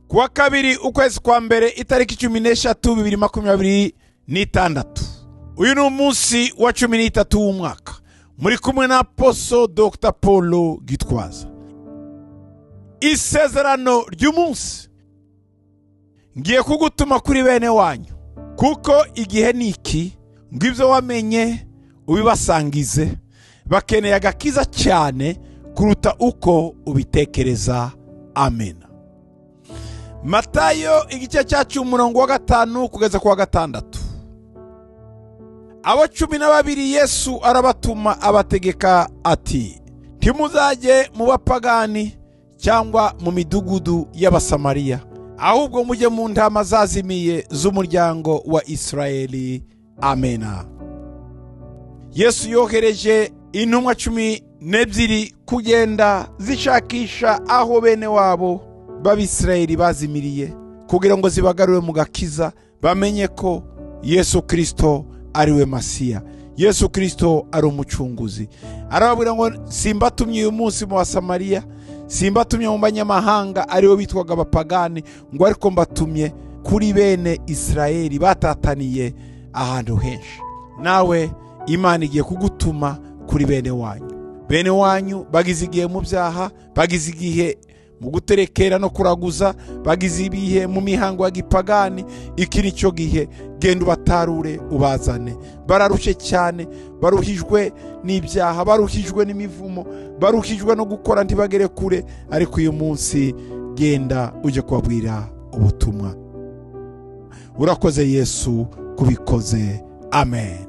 Kuwa kabiri ukwezi kwa mbere itariki 13 2026. Uyu ni umunsi wa 13 w'umwaka. Muri kumwe na Apostle Dr. Paul Gitwaza. Isezerano ry'umunsi. Ngiye kugutuma kuri bene wanyu, kuko igihe niki ngo ibyo wamenye ubibasangize. Bakeneye agakiza cyane kuruta uko ubitekereza. Amen. Matayo igice cyacu umurongo wa 5 kugeza ku wa 6. Abo 12 Yesu arabatuma abategeka ati: ntimuzajye mu bapagani cyangwa mu midugudu y'Abasamariya, ahubwo mujye mu ntama zazimiye z'umuryango wa Israeli. Amena. Yesu yohereje intumwa 12 kugenda zishakisha aho bene wabo b'Abisirayeli bazimiriye, kugira ngo zibagarure mu gakiza, bamenye ko Yesu Kristo ari we Masiya, Yesu Kristo ari umucunguzi. Arababwira ngo simbatumye uyu munsi mu Basamariya, simbatumye mu banyamahanga aribo bitwaga abapagani, ngo ariko mbatumye kuri bene Israeli batataniye ahantu henshi. Nawe Imana igiye kugutuma kuri bene wanyu. Bene wanyu bagize igihe mu byaha, bagize igihe mu guterekera no kuraguza, bagize ibihe mu mihango ya gipagani. Iki ni cyo gihe, genda ubatarure ubazane. Bararushe cyane, baruhijwe n'ibyaha, baruhijwe n'imivumo, baruhijwe no gukora ntibagere kure. Ariko uyu munsi genda ujye kubabwira ubutumwa. Urakoze Yesu kubikoze. Amen.